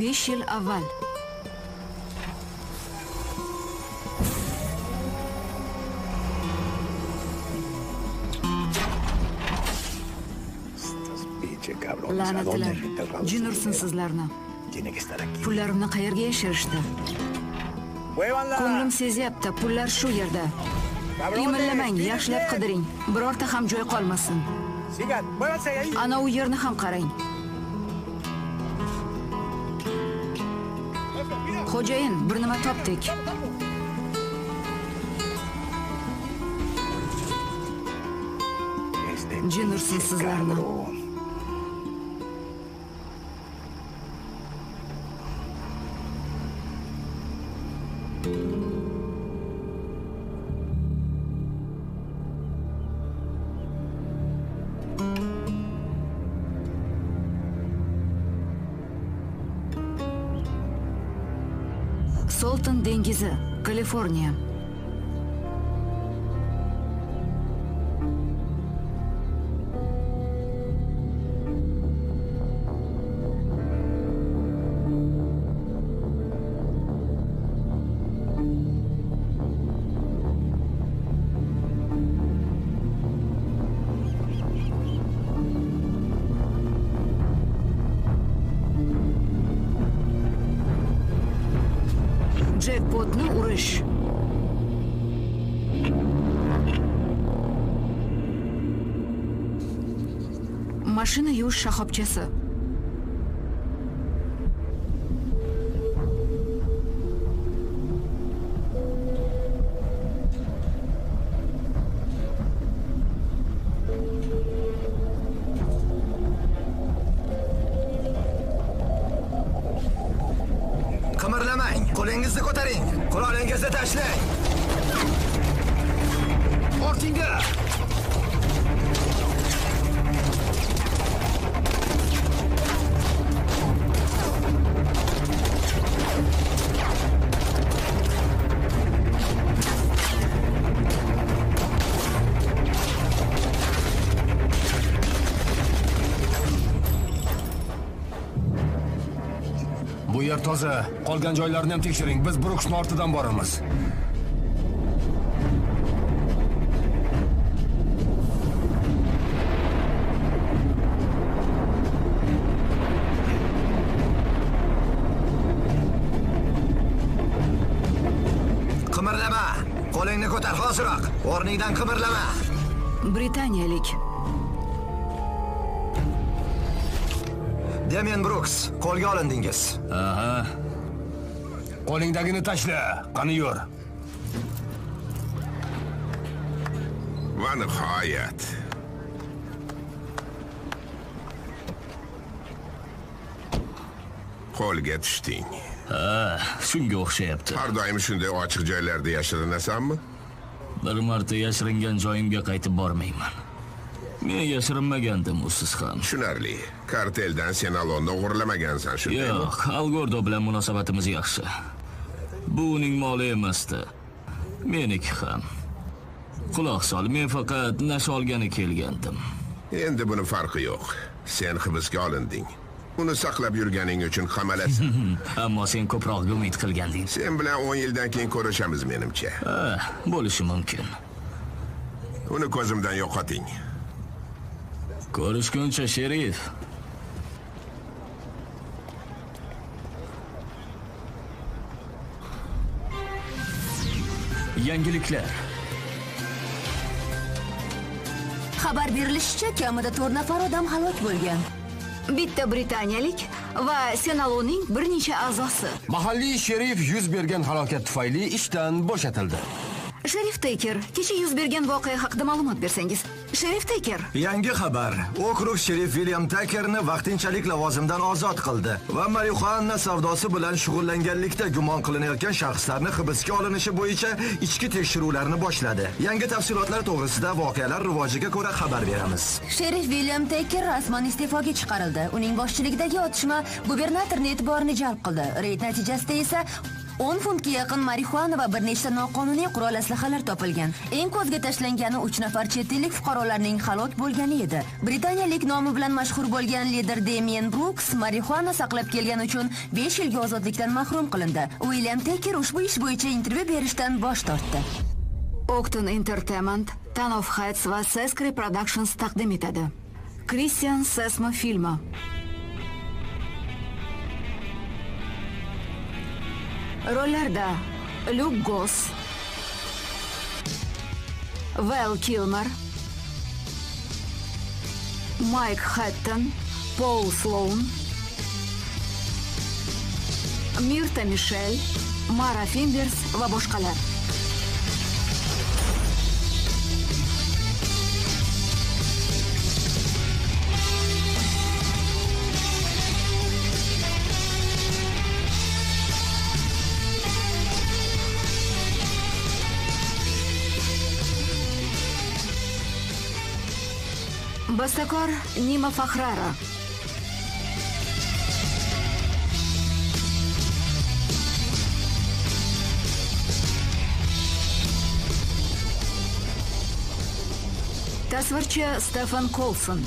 5 yil avval. La'natlar, jin ursin sizlarni. Pullarimni qayerga yashirishdi? Ko'nglim sezyapti, pullar shu yerda. Qimirlamang, yaxshilab qidiring. Birorta ham joy qolmasin. Ana u yerni ham qarang. Xo'jayin, bir nima topdik. Jin ursin sizlarni. Solton dengizi, Kaliforniya. Jekpotni urish. Mashina yuvish shoxobchasi. Qimirlamang, qo'lingizni ko'taring, qurolingizni tashlang. Ortingga! Bu yer toza. Qolgan joylarni ham tekshiring. Biz Bruksning ortidan boramiz. Qimirlama. Qo'lingni ko'tar hoziroq. O'rningdan qimirlama. Britaniyalik. Damian Brooks, qo'lga olindingiz. Aha. Qo'lingdagini tashla, qani yur. Va nihoyat. Qo'lga tushding. Ha, shunga o'xshayapti. Har doim shunday ochiq joylarda yashirinasanmi? Bir marta yashiringan joyimga qaytib bormayman. Men yashirinmagandim, usiz ham. Tushunarli. Karteldan Senalonni o'g'irlamagansan, shundaymi? Yo'q, Algordo bilan munosabatimiz yaxshi. Bu uning moli emasdi. Meniki ham. Quloq sol, men faqat nasha olgani kelgandim. Endi buni farqi yo'q. Sen hibsga olinding. Uni saqlab yurganing uchun qamalasan. Ammo sen ko'proq umid qilganding. Sen bilan 10 yildan keyin ko'rishamiz menimcha. Ha, bo'lishi mumkin. Uni ko'zimdan yo'qoting. Ko'rishguncha, sherif. Yangiliklar. Xabar berilishicha, kamida 4 nafar odam halok bo'lgan. Bitta britaniyalik va Senaloning bir necha a'zosi. Mahalliy sherif yuz bergan halokat tufayli ishdan bo'shatildi. Sherif Teker, kecha yuz bergan voqea haqida ma'lumot bersangiz. Sherif Teker. Yangi xabar. Okrug sherif William Takerni vaqtinchalik lavozimdan ozod qildi va marixuana savdosi bilan shug'ullanganlikda gumon qilinayotgan shaxslarni hibsga olinishi bo'yicha ichki tekshiruvlarni boshladi. Yangi tafsilotlar to'g'risida voqealar rivojiga ko'ra xabar beramiz. Sherif William Teker rasman iste'foga chiqarildi. Uning boshchiligidagi otishma gubernatorning e'tiborini jalb qildi. Reyd natijasida esa 10 funtga yaqin marixuana va bir nechta noqonuniy qurol aslahalar topilgan. Eng ko'zga tashlangani 3 nafar chet ellik fuqarolarning halok bo'lgani edi. Britaniyalik nomi bilan mashhur bo'lgan lider Damien Brooks marixuana saqlab kelgani uchun 5 yilga ozodlikdan mahrum qilindi. William Taker ushbu ish bo'yicha intervyu berishdan bosh tortdi. Octon Entertainment, Ton of Heads va Sescre Productions taqdim etadi. Kristian Sesma filmi. Rollarda Lyuk Goss, Val Kilmer, Mayk Hatton, Pol Sloun, Mirta Mishel, Mara Finders va boshqalar. Bastakor Nima Fakhrara. Tasvirchi Stefan Kolson.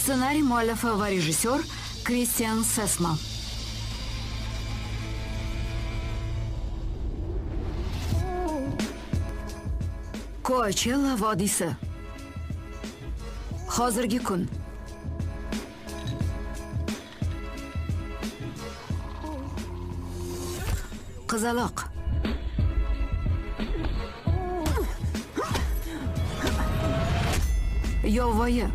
Ssenariy muallifi va rejissyor Kristian Sesma. Coachella vodiysi. Hozirgi kun. Qizaloq. Yovvoyi.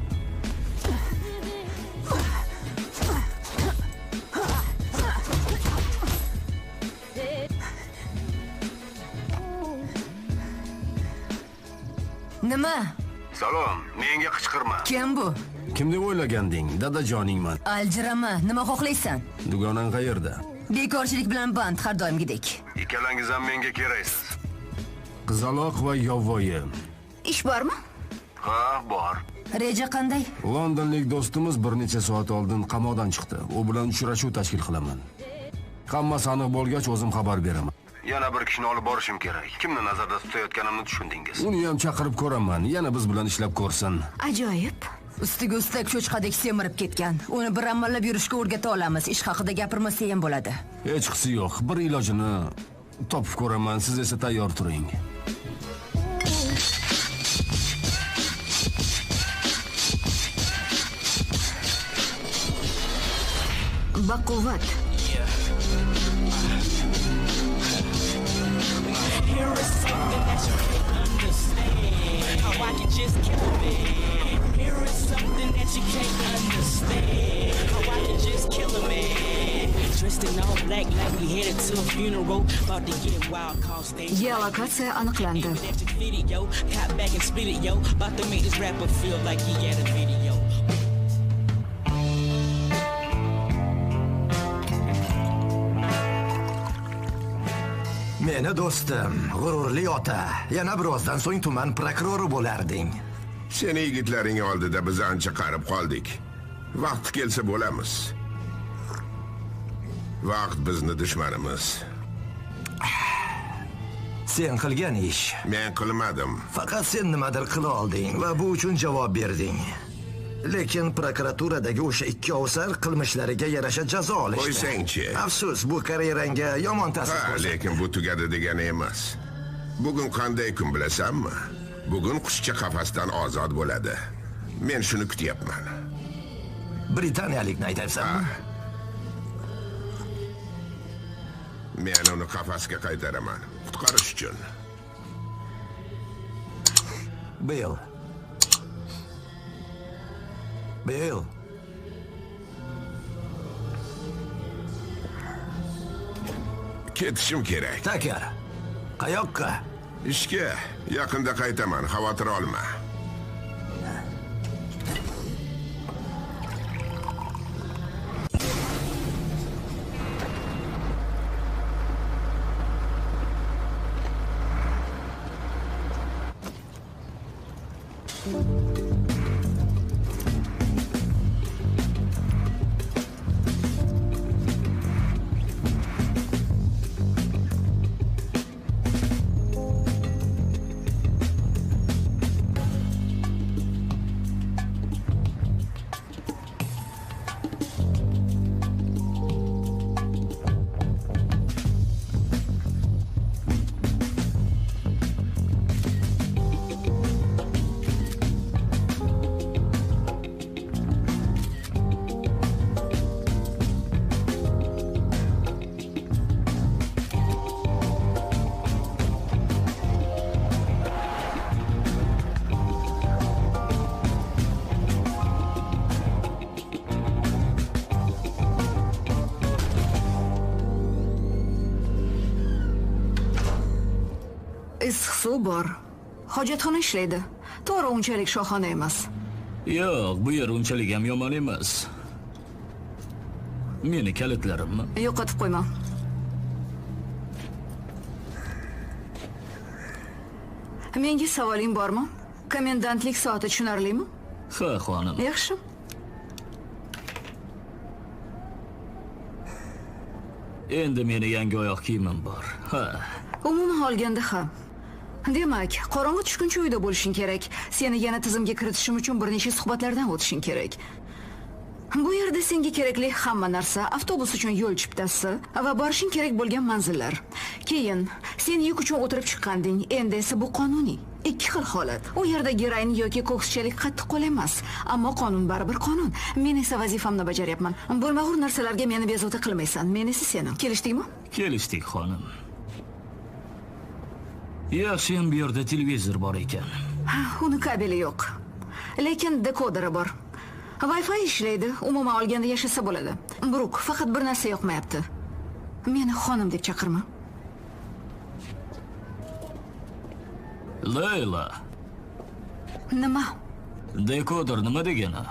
Nima? Salom, menga qichqirma. Kim bu? Kim deb o'ylaganding? Dadajoningman. Aljirama, nima xohlaysan? Dugonang qayerda? Bekorchilik bilan band, har doimgidek. Ikkalangiz ham menga keraksiz. Qizaloq va yovvoyi. Ish bormi? Ha, bor. Reja qanday? Londonlik do'stimiz bir necha soat oldin qamoqdan chiqdi. U bilan uchrashuv tashkil qilaman. Hammasi aniq bo'lgach o'zim xabar beraman. Yana bir kishini olib borishim kerak. Kimni nazarda tutayotganimni tushundingiz. Uni ham chaqirib ko'raman. Yana biz bilan ishlab ko'rsin. Ajoyib. Ustiga ustak cho'chqadek semirib ketgan. Uni bir amallab yurishga o'rgata olamiz. Ish haqida gapirmasa ham bo'ladi. Hechqisi yo'q. Bir ilojini topib ko'raman. Siz esa tayyor turing. Baquvvat. Geolokatsiya aniqlandi. Meni do'stim, g'ururli ota, yana birozdan so'ng tuman prokurori bo'larding. Seni yigitlaring oldida biz ancha qarib qoldik. Vaqt kelsa bo'lamiz. Vaqt bizni dushmanimiz. Sen qilgan ish. Men qilmadim. Faqat sen nimadir qila olding va bu uchun javob berding. Lekin prokuraturadagi o'sha ikki ovsar qilmishlariga yarasha jazo olishdi. Qo'ysangchi. Afsus, bu karyerangga yomon ta'sir ko'rsatdi. Lekin bu tugadi degani emas. Bugun qanday kun bilasanmi? Bugun qushcha qafasdan ozod bo'ladi. Men shuni kutyapman. Britaniyalikni aytayapsanmi? Men uni qafasga qaytaraman, qutqarish uchun. Bill. Bill. Ketishim kerak. Taker. Qayoqqa? Ishga. Yaqinda qaytaman, xavotir olma. Issiq suv bor. Hojatxona ishlaydi. To'g'ri, unchalik shohona emas. Yo'q, bu yer unchalik ham yomon emas. Meni kalitlarimmi? Yo'qotib qo'yma. Menga savoling bormi? Komendantlik soati tushunarlimi? Ha, xonim. Yaxshi. Endi meni yangi oyoq kiyimim bor. Ha. Umuman olganda ha. Demak, qorong'i tushguncha uyda bo'lishing kerak. Seni yana tizimga kiritishim uchun bir necha suhbatlardan o'tishing kerak. Bu yerda senga kerakli hamma narsa, avtobus uchun yo'l chiptasi va borishing kerak bo'lgan manzillar. Keyin sen yuk uchun o'tirib chiqqanding, endi esa bu qonuniy. Ikki xil holat. U yerda geroin yoki ko'kschalik qattiq qo'l emas, ammo qonun baribir qonun. Men esa vazifamni bajaryapman. Bo'lmag'ur narsalarga meni bezovta qilmaysan, men esa seni. Kelishdikmi? Kelishdik, xonim. Yaxshiyam bu yerda televizor bor ekan. Uni kabeli yo'q. Lekin dekoderi bor. Wi-Fi ishlaydi. Umuman olganda yashasa bo'ladi. Bruk, faqat bir narsa yoqmayapti. Meni xonim deb chaqirma. Leyla. Nima? Dekoder nima degani?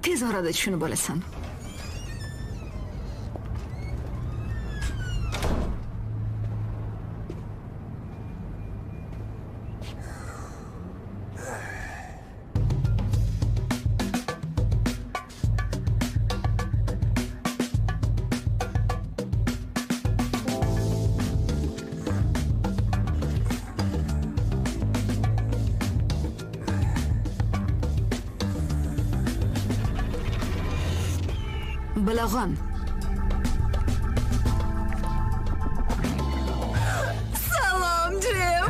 Tez orada tushunib olasan. Bilag'on. Salom, Jim.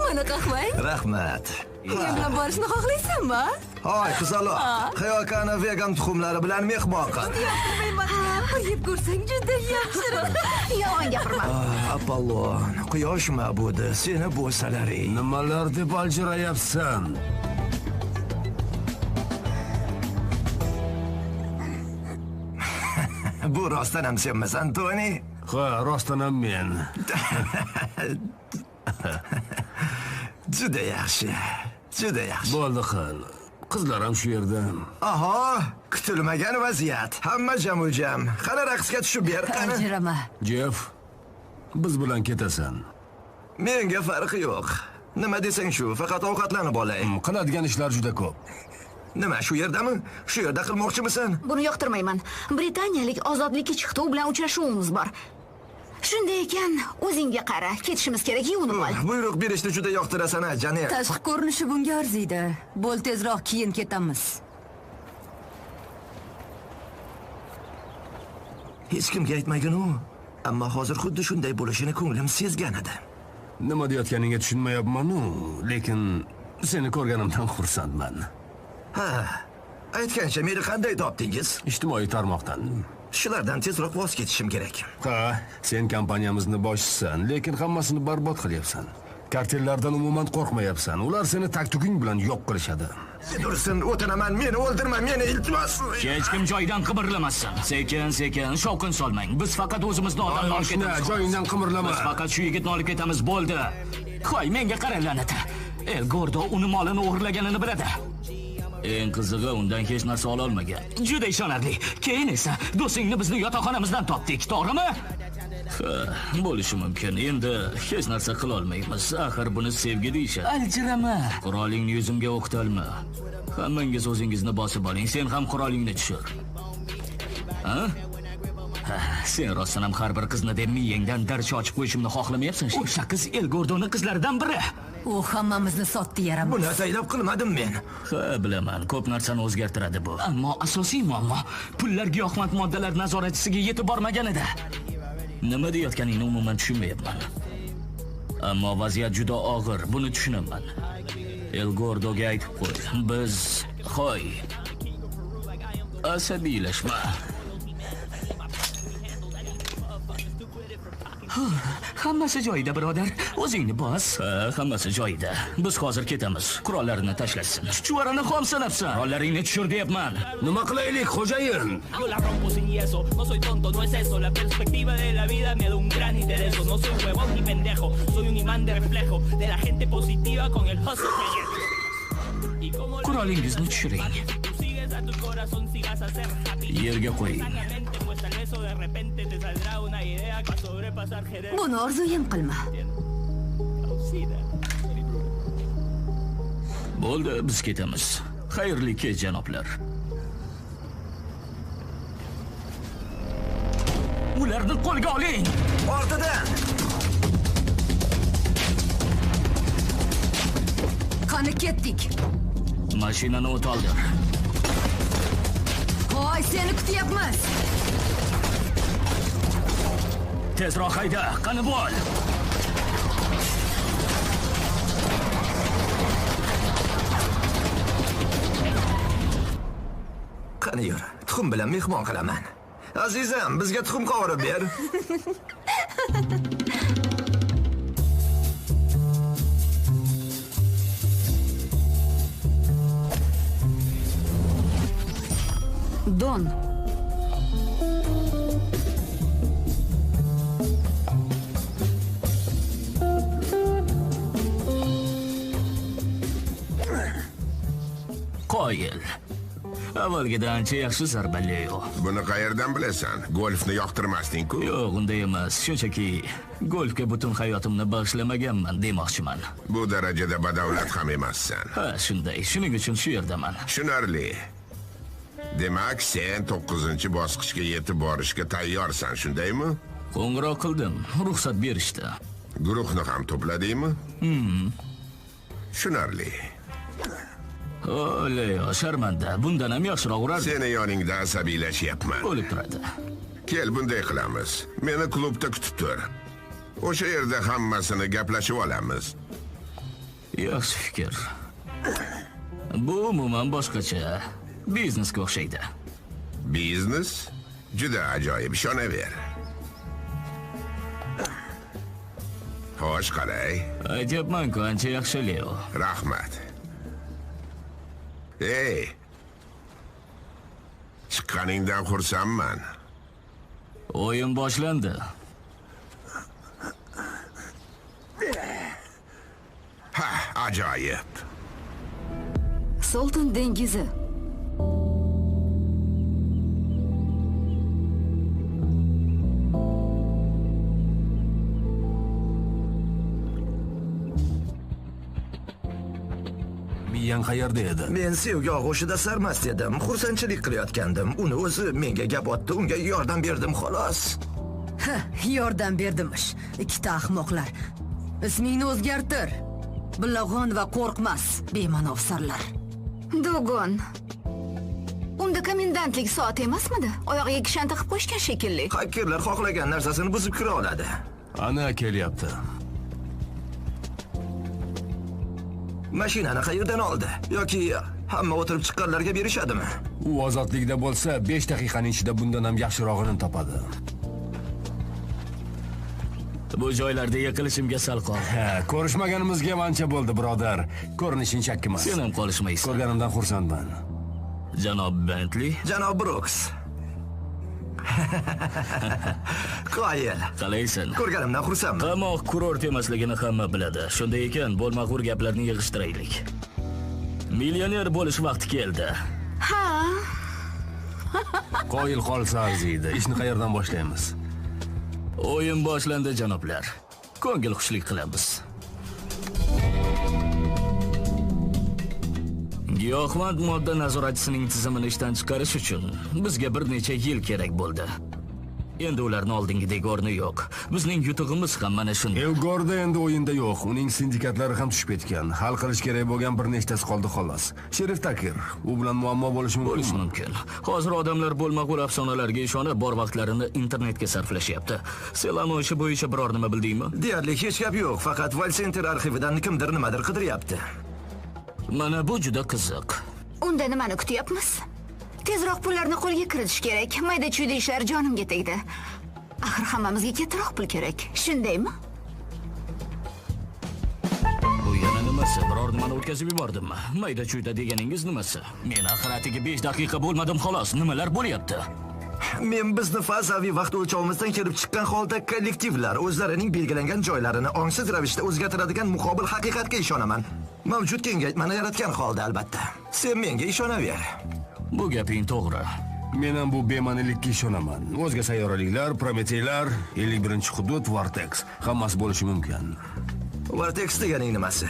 Mana qahvang. Rahmat. Men bilan borishni xohlaysanmi? Hoy, qizaloq. Xayokani vegan tuxumlari bilan mehmon qil. Yeb ko'rsang juda yaxshi. Yolg'on gapirma. Apollon, quyosh ma'budi, seni bo'salaring. Nimalar deb aljirayapsan? Bu rostdan ham senmisan, Toni? Ha, rostdan ham men. Juda yaxshi. Juda yaxshi. Bo'ldi qil. Qizlar ham shu yerda. Aho, kutilmagan vaziyat. Hamma jam-jam. Qani raqsga tushib ber, qani. Aljirama. Jeff, biz bilan ketasan. Menga farqi yo'q. Nima desang shu, faqat ovqatlanib olay. Qiladigan ishlar juda ko'p. Nima, shu yerdami? Shu yerda qilmoqchimisan? Buni yoqtirmayman. Britaniyalik ozodlikka chiqdi, u bilan uchrashuvimiz bor. Shunday ekan, o'zingga qara, ketishimiz kerak, yuvinib ol. Buyruq berishni juda yoqtirasan, a, Janet. Tashqi ko'rinishi bunga arziydi. Bo'l, tezroq keyin ketamiz. Hech kimga aytmagin u, ammo hozir xuddi shunday bo'lishini ko'nglim sezgan edi. Nima deyotganingga tushunmayapman-u, lekin seni ko'rganimdan xursandman. Ha, aytgancha meni qanday topdingiz? Ijtimoiy tarmoqdan. Shulardan tezroq voz kechishim kerak. Ha, sen kompaniyamizni boshchisan, lekin hammasini barbod qilyapsan. Kartellardan umuman qo'rqmayapsan. Ular seni taktuking bilan yo'q qilishadi. Dursin, o'tinaman, meni o'ldirma, meni iltimos. Hech kim joyidan qimirlamasin. Sekin, sekin, shovqin solmang. Biz faqat o'zimizni odamni olib ketamiz. Joyingdan qimirlama. Biz faqat shu yigitni olib ketamiz, bo'ldi. Qo'y, menga qara, la'nat. El Gordo uni molini o'g'irlaganini biladi. Eng qizig'i, undan hech narsa ola olmagan. Juda ishonarli. Keyin esa do'stingni bizni yotoqxonamizdan topdik, to'g'rimi? Ha, bo'lishi mumkin. Endi hech narsa qila olmaymiz. Axir buni sevgi deyishadi. Aljirama. Qurolingni yuzimga o'qtalma. Hammangiz o'zingizni bosib oling. Sen ham qurolingni tushir. Ha? Ha, sen rostdan ham har bir qizni deb miyangdan darcha ochib qo'yishimni xohlamayapsan. O'sha qiz El Gordoning qizlaridan biri. U hammamizni sotdi, yaramas. Buni ataylab qilmadim men. Ha, bilaman, ko'p narsani o'zgartiradi bu. Ammo asosiy muammo pullar giyohvand moddalar nazoratchisiga yetib bormaganida. Nima deyotganingni umuman tushunmayapman. Ammo vaziyat juda og'ir, buni tushunaman. El Gordoga aytib qo'y. Biz qo'y. Asabiylashma. Hammasi joyida, birodar. O'zingni bos. Ha, hammasi joyida. Biz hozir ketamiz. Qurollarini tashlashsin. Chuchvarani xom sanabsan. Qurollaringni tushir deyapman. Nima qilaylik, xo'jayin? Yo la rompo sin yeso, no soy tonto, no es eso. La perspectiva de la vida me da un gran interés. No soy huevón ni pendejo, soy un imán de reflejo de la gente positiva con el hustle. Qurolingizni tushiring. Yerga qo'ying. Buni orzuyim qilma. Bo'ldi, biz ketamiz. Xayrli kech, janoblar. Ularni qo'lga oling. Ortidan. Qani ketdik. Mashinani o't oldir. Voy, seni kutyapmiz. Tezroq hayda, qani bo'l. Qani yur, tuxum bilan mehmon qilaman. Azizam, bizga tuxum qovurib ber. Don. Qoyil. Avvalgidan ancha yaxshi zarba, Leo. Buni qayerdan bilasan? Golfni yoqtirmasding-ku. Yo'q, unday emas. Shunchaki golfga butun hayotimni bag'ishlamaganman demoqchiman. Bu darajada badavlat ham emassan. Ha, shunday. Shuning uchun shu yerdaman. Tushunarli. Demak, sen 9-bosqichga yetib borishga tayyorsan, shundaymi? Qo'ng'iroq qildim, ruxsat berishdi. Guruhni ham to'pladingmi? Tushunarli. O, Leo, sharmanda. Bundan ham yaxshiroq urardi. Seni yoningda asabiylashyapman. Bo'lib turadi. Kel, bunday qilamiz. Meni klubda kutib tur. O'sha yerda hammasini gaplashib olamiz. Yaxshi fikr. Bu umuman boshqacha. Biznesga o'xshaydi. Biznes? Juda ajoyib, ishonaver. Xo'sh, qalay? Aytyapman-ku, ancha yaxshi, Leo. Rahmat. Ey! Chiqqaningdan xursandman. O'yin boshlandi. Ha, ajoyib. Solton dengizi. Miyang qayerda edi? Men sevgi og'ushida sarmast edim, xursandchilik qilayotgandim. Uni o'zi menga gap otdi, unga yordam berdim, xolos. Ha, yordam berdimish. Ikkita ahmoqlar. Ismingni o'zgartir. Bilag'on va qo'rqmas, bema'no ofsarlar. Dogon. Unda komendantlik soati emasmidi? Oyog'iga kishan taqib qo'yishgan shekilli. Xakerlar xohlagan narsasini buzib kira oladi. Ana kelyapti. Mashinani qayerdan oldi? Yoki hamma o'tirib chiqqanlarga berishadimi? U ozodlikda bo'lsa, 5 daqiqaning ichida bundan ham yaxshirog'ini topadi. Bu joylarda yiqilishimga sal qoldi. Ha, ko'rishmaganimizga ancha bo'ldi, birodar. Ko'rinishing chakki emas. Sen ham qolishmaysan. Ko'rganimdan xursandman. Janob Bentley. Janob Brooks. Qoyil. Qalaysan? Ko'rganimdan xursandman. Qamoq kurort emasligini hamma biladi. Shunday ekan, bo'lmag'ur gaplarni yig'ishtiraylik. Millioner bo'lish vaqti keldi. Ha. Qoyil qolsa arziydi. Ishni qayerdan boshlaymiz? O'yin boshlandi, janoblar. Ko'ngil xushlik qilamiz. Giyohvand modda nazoratchisining tizimini ishdan chiqarish uchun bizga bir necha yil kerak bo'ldi. Endi ularning oldingidek o'rni yo'q. Bizning yutug'imiz ham mana shunda. El Gordo endi o'yinda yo'q. Uning sindikatlari ham tushib ketgan. Hal qilish kerak bo'lgan bir nechtasi qoldi xolos. Sherif Takir, u bilan muammo bo'lishi mumkin. Bo'lishi mumkin. Hozir odamlar bo'lmag'ur afsonalarga ishonib, bor vaqtlarini internetga sarflashyapti. Selano ishi bo'yicha biror nima bildingmi? Deyarli hech gap yo'q. Faqat Valsenter arxividan kimdir nimadir qidiryapti. Mana bu juda qiziq. Unda nimani kutyapmiz? Tezroq pullarni qo'lga kiritish kerak. Mayda-chuyda ishlar jonimga tegdi. Axir hammamizga kattaroq pul kerak. Shundaymi? Bu yana nimasi? Biror nimani o'tkazib yubordimmi? Mayda-chuyda deganingiz nimasi? Men axir atigi 5 daqiqa bo'lmadim xolos. Nimalar bo'lyapti? Men bizni fazoviy vaqt o'lchovimizdan kelib chiqqan holda kollektivlar o'zlarining belgilangan joylarini ongsiz ravishda o'zgartiradigan muqobil haqiqatga ishonaman. Mavjud kengaytmani yaratgan holda albatta. Sen menga ishonaver. Bu gaping to'g'ri. Men ham bu bema'nilikka ishonaman. O'zga sayyoraliklar, Prometeylar, 51-hudud, Vortex, hammasi bo'lishi mumkin. Vortex deganing nimasi?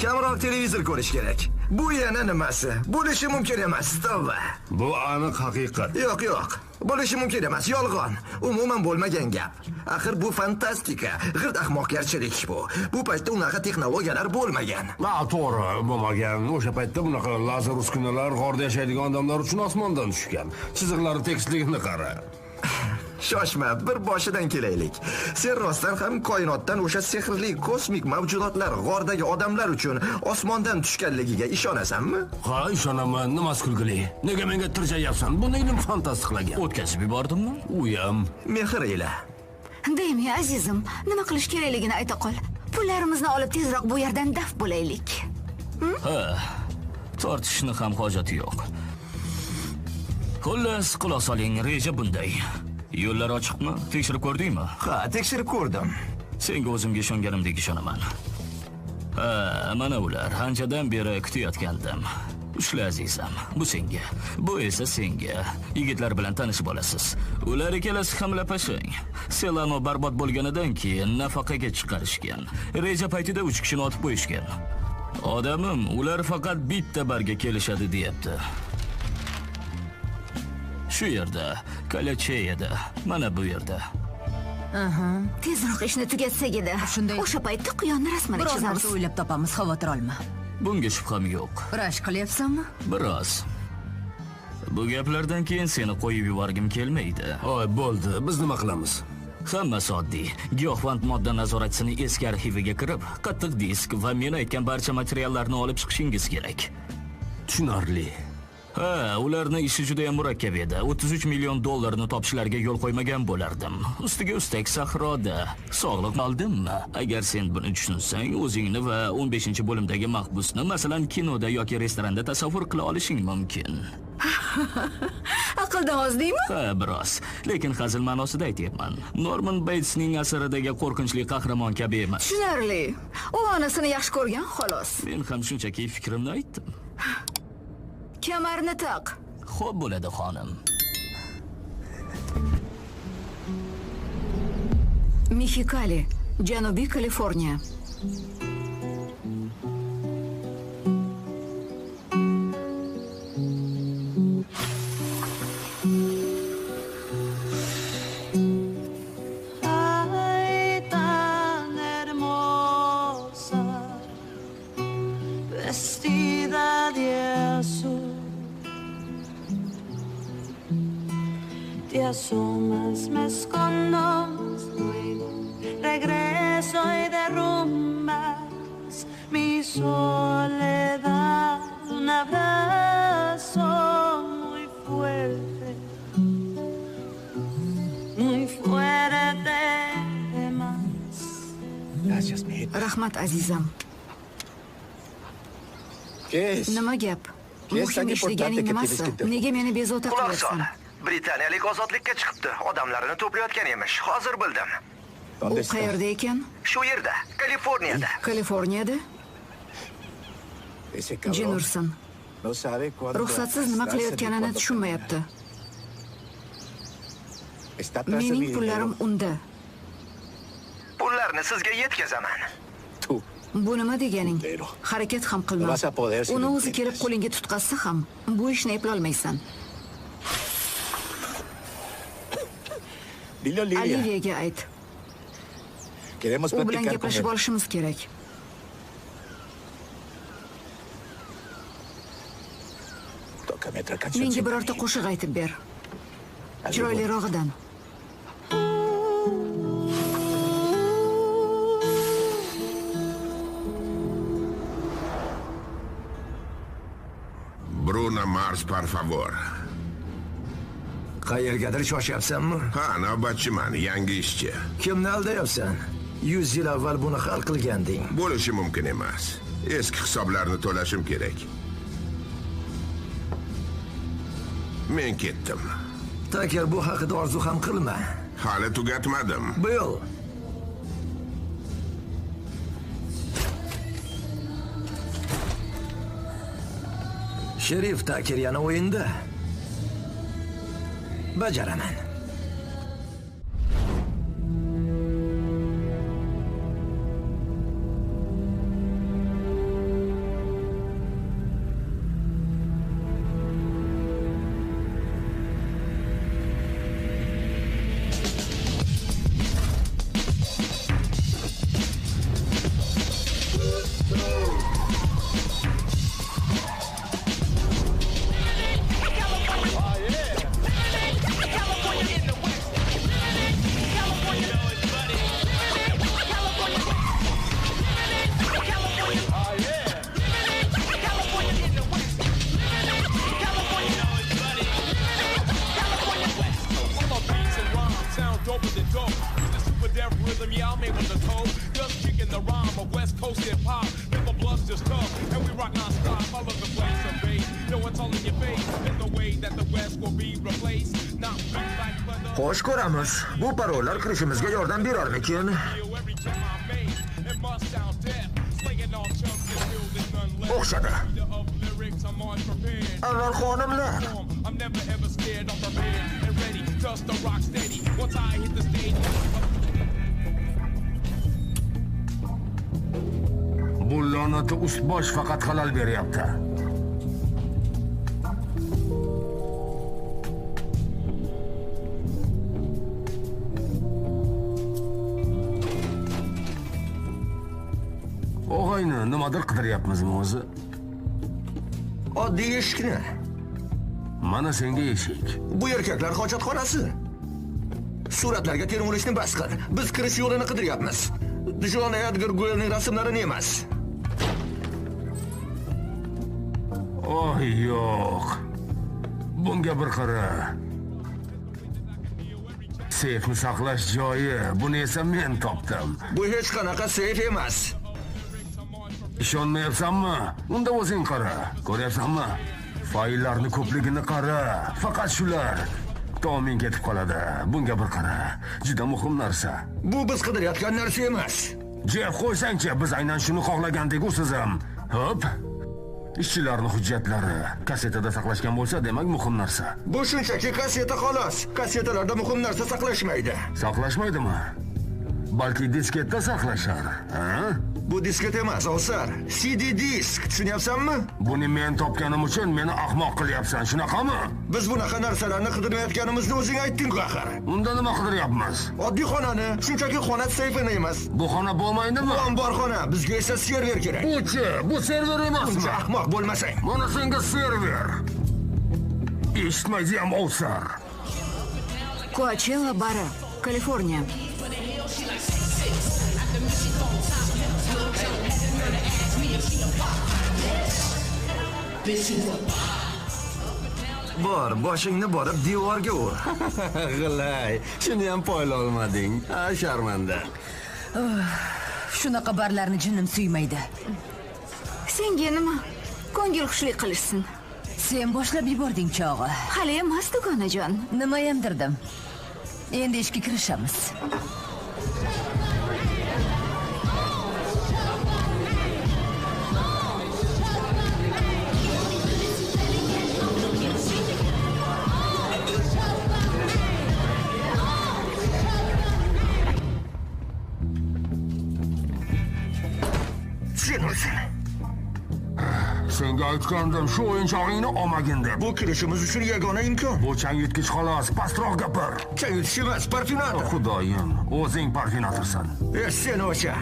Kamroq televizor ko'rish kerak. Bu yana nimasi? Bo'lishi mumkin emas, tavba. Bu aniq haqiqat. Yo'q, yo'q. Bo'lishi mumkin emas, yolg'on. Umuman bo'lmagan gap. Axir bu fantastika, g'irt ahmoqgarchilik bu. Bu paytda unaqa texnologiyalar bo'lmagan. La, to'g'ri, bo'lmagan. O'sha paytda bunaqa lazer uskunalar g'orda yashaydigan odamlar uchun osmondan tushgan. Chiziqlari tekisligini qara. Shoshma, bir boshidan kelaylik. Sen rostdan ham koinotdan o'sha sehrli kosmik mavjudotlar g'ordagi odamlar uchun osmondan tushganligiga ishonasanmi? Ha, ishonaman. Nimasi kulgili? Nega menga tirjayapsan? Buni ilm fantastiklagan. O'tkazib yubordimmi? U ham. Mehr ila. Demi, azizim, nima qilish kerakligini ayta qol. Pullarimizni olib tezroq bu yerdan daf bo'laylik. Ha, tortishni ham hojati yo'q. Xullas, quloq soling, reja bunday. Yo'llar ochiqmi? Tekshirib ko'rdingmi? Ha, tekshirib ko'rdim. Senga o'zimga ishonganimdek ishonaman. Ha, mana ular. Anchadan beri kutayotgandim. Ushla azizam, bu senga. Bu esa senga. Yigitlar bilan tanishib olasiz. Ular ikkalasi ham lapashang. Selano barbod bo'lganidan keyin nafaqaga chiqarishgan. Reja paytida 3 kishini otib qo'yishgan. Odamim, ular faqat bitta barga kelishadi deyapti. Shu yerda, Kalacheyada, mana bu yerda. Aha. Tezroq ishni tugatsak edi. Shunday. O'sha paytda quyonni rasmini Biror chizamiz. narsa o'ylab topamiz, xavotir olma. Bunga shubham yo'q. Rashk qilyapsanmi? Biroz. Bu gaplardan keyin seni qo'yib yuborgim kelmaydi. Oy, bo'ldi. Biz nima qilamiz? Hammasi oddiy. Giyohvand modda nazoratchisining eski arxiviga kirib, qattiq disk va men aytgan barcha materiallarni olib chiqishingiz kerak. Tushunarli. Ha, ularning ishi juda ham murakkab edi. 33 million dollarni topishlariga yo'l qo'ymagan bo'lardim. Ustiga ustak sahroda. Sog'liq oldimmi? Agar sen buni tushunsang, o'zingni va 15-bo'limdagi mahbusni, masalan, kinoda yoki restoranda tasavvur qila olishing mumkin. Aqldan ozdingmi? Ha, biroz. Lekin hazil ma'nosida aytyapman. Norman Batesning asaridagi qo'rqinchli qahramon kabi emas. Tushunarli. U onasini yaxshi ko'rgan, xolos. Men ham shunchaki fikrimni aytdim. Kamarni taq. Xo'p bo'ladi, xonim. Mexikali, Janubiy Kaliforniya. Ay, tan hermosa, vestida de azul. Te asomas, me escondo, luego regreso y derrumbas mi soledad. Un abrazo muy fuerte de más. Rahmat, azizam. Nima gap? Muhim ish deganing nimasi? Nega meni bezovta qilyapsan? Britaniyalik ozodlikka chiqibdi. Odamlarini to'playotgan emish. Hozir bildim. U qayerda ekan? Shu yerda, Kaliforniyada. Kaliforniyada? Jin ursin. Ruxsatsiz nima qilayotganini tushunmayapti. Mening pullarim unda. Pullarni sizga yetkazaman. Bu nima deganing? Harakat ham qilma. Uni o'zi kelib qo'lingga tutqazsa ham, bu ishni eplolmaysan. Oliviyaga ayt. U bilan gaplashib olishimiz kerak. Menga birorta qo'shiq aytib ber. Chiroylirog'idan. Bruno Mars, por favor. Qayergadir shoshyapsanmi? Ha, navbatchiman, yangi ishchi. Kimni aldayapsan? 100 yil avval buni hal qilganding. Bo'lishi mumkin emas. Eski hisoblarni to'lashim kerak. Men ketdim. Taker, bu haqida orzu ham qilma. Hali tugatmadim. Bill. Sherif Taker yana o'yinda. Bajaraman. Xo'sh, ko'ramiz. Bu parollar kirishimizga yordam berarmikin? O'xshadi. Avval xonimlar. Bu la'nati ust-bosh faqat xalal beryapti. Og'ayni, nimadir qidiryapmizmi o'zi? Oddiy eshikni. Mana senga eshik. Bu erkaklar hojatxonasi. Suratlarga termulishni bas qil. Biz kirish yo'lini qidiryapmiz. Jon Edgar Guellning rasmlarini emas. Oh, yo'q. Bunga bir qara. Seyfni saqlash joyi. Buni esa men topdim. Bu hech qanaqa seyf emas. Ishonmayapsanmi? Unda o'zing qara. Ko'ryapsanmi? Fayllarning ko'pligini qara. Faqat shular. Toming ketib qoladi. Bunga bir qara. Juda muhim narsa. Bu biz qidirayotgan narsa emas. Jeff, qo'ysangchi, biz aynan shuni xohlagandik, siz ham. Hop. Ishchilarning hujjatlari kassetada saqlashgan bo'lsa, demak muhim narsa. Bu shunchaki kasseta xolos. Kassetalarda muhim narsa saqlashmaydi. Saqlashmaydimi? Balki disketda saqlashar, ha? Bu disket emas, ovsar. CD disk, tushunyapsanmi? Buni men topganim uchun meni ahmoq qilyapsan, shunaqami? Biz bunaqa narsalarni qidirmayotganimizni o'zing aytding-ku axir. Unda nima qidiryapmiz? Oddiy xonani, shunchaki xona seyfini emas. Bu xona bo'lmaydimi? Bu omborxona, bizga esa server kerak. Bu-chi, bu server emasmi? Buncha ahmoq bo'lmasang. Mana senga server. Eshitmaydi ham ovsar. Coachella bari, Kaliforniya. Bor, boshingni borib devorga ur. G'ilay, shuni ham poyla olmading. Ha, sharmanda. Shunaqa barlarni jinim suymaydi. Senga nima? Ko'ngil xushlik qilishsin. Sen boshlab yubording chog'i. Hali emas, dugonajon. Nima yemdirdim? Endi ishga kirishamiz. Senga aytgandim, shu o'yinchog'ingni olmagin deb. Bu kirishimiz uchun yagona imkon. Bu changyutgich xolos, pastroq gapir. Changyutgich emas, parfyumator. Xudoyim, o'zing parfyumatorsan. Sen o'sha.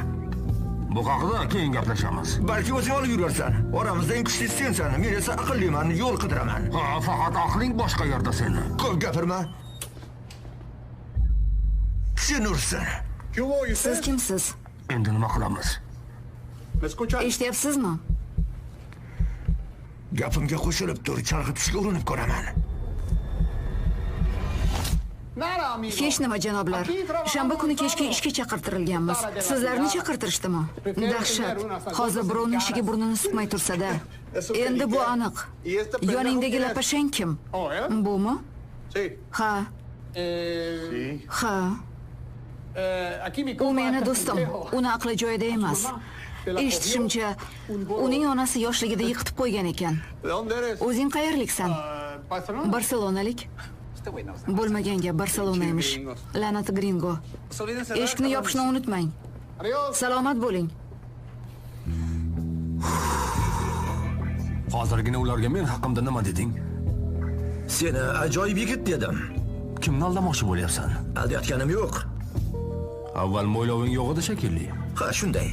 Bu haqida keyin gaplashamiz. Balki o'zing olib yurarsan. Oramizda eng kuchli sensan, men esa aqlliman, yo'l qidiraman. Ha, faqat aqling boshqa yerda seni. Ko'p gapirma. Sen ursin. Siz kimsiz? Endi nima qilamiz? Eshityapsizmi? Gapimga qo'shilib tur, chalg'itishga urinib ko'raman. Hech nima, janoblar. Shanba kuni kechki ishga chaqirtirilganmiz. Sizlarni chaqirtirishdimi? Dahshat. Hozir birovning ishiga burnini suqmay tursa-da. Endi bu aniq. Yoningdagi lapashang kim? Bumi? Ha. Ha. U meni do'stim. Uni aqli joyida emas. Eshitishimcha, uning onasi yoshligida yiqitib qo'ygan ekan. O'zing qayerliksan? Barselonalik. Bo'lmagan gap, Barselona emish. La'nati gringo. Eshikni yopishni unutmang. Salomat bo'ling. Hozirgina ularga men haqimda nima deding? Seni ajoyib yigit dedim. Kimni aldamoqchi bo'lyapsan? Aldayotganim yo'q. Avval mo'yloving yo'q edi shekilli. Ha, shunday.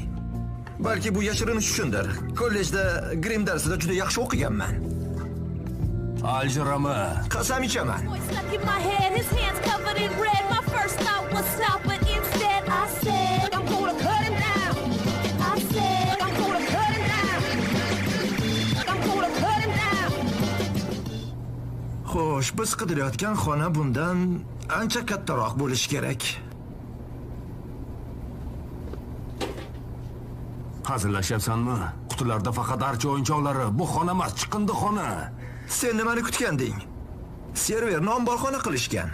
Balki bu yashirinish uchundir. Kollejda grim darsida juda yaxshi o'qiganman. Aljirama. Qasam ichaman. Xo'sh, biz qidirayotgan xona bundan ancha kattaroq bo'lishi kerak. Hazillashyapsanmi? Qutilarda faqat archa o'yinchoqlari. Bu xona emas, chiqindi xona. Sen nimani kutganding? Serverni omborxona qilishgan.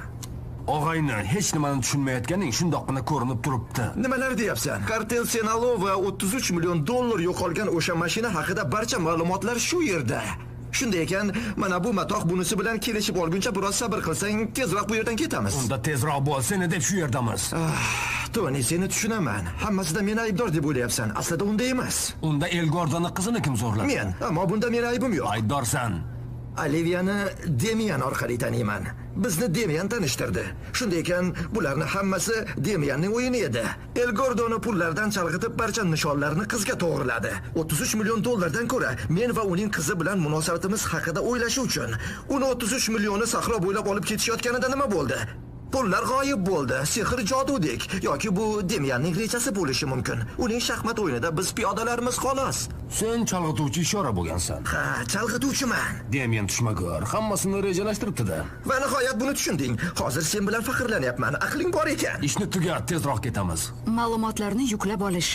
Og'ayni, hech nimani tushunmayotganing shundoqqina ko'rinib turibdi. Nimalar deyapsan? Kartel Sinaloa 33 million dollar yo'qolgan o'sha mashina haqida barcha ma'lumotlar shu yerda. Shunday ekan, mana bu matoh bunisi bilan kelishib olguncha biroz sabr qilsang, tezroq bu yerdan ketamiz. Unda tezroq bo'l, seni deb shu yerdamiz. Tony, seni tushunaman. Hammasida meni aybdor deb o'ylayapsan. Aslida unday emas. Unda El Gordoni qizini kim zo'rladi? Men, ammo bunda meni aybim yo'q. Aybdorsan. Oliviyani Demian orqali taniyman. Bizni Demian tanishtirdi. Shunday ekan, bularni hammasi Demianning o'yini edi. El Gordoni pullardan chalg'itib barcha nishonlarni qizga to'g'riladi. 33 million dollardan ko'ra men va uning qizi bilan munosabatimiz haqida o'ylashi uchun. Uni 33 millionni sahro bo'ylab olib ketishayotganida nima bo'ldi? Pullar g'oyib bo'ldi, sehr jodudek, yoki bu Demianning rejasi bo'lishi mumkin. Uning shaxmat o'yinida biz piyodalarmiz xolos. Sen chalg'ituvchi ishora bo'lgansan. Ha, chalg'ituvchiman. Demian tushmagur, hammasini rejalashtiribdi-da. Va nihoyat buni tushunding. Hozir sen bilan faxrlanyapman. Aqling bor ekan. Ishni tugat, tezroq ketamiz. Ma'lumotlarni yuklab olish.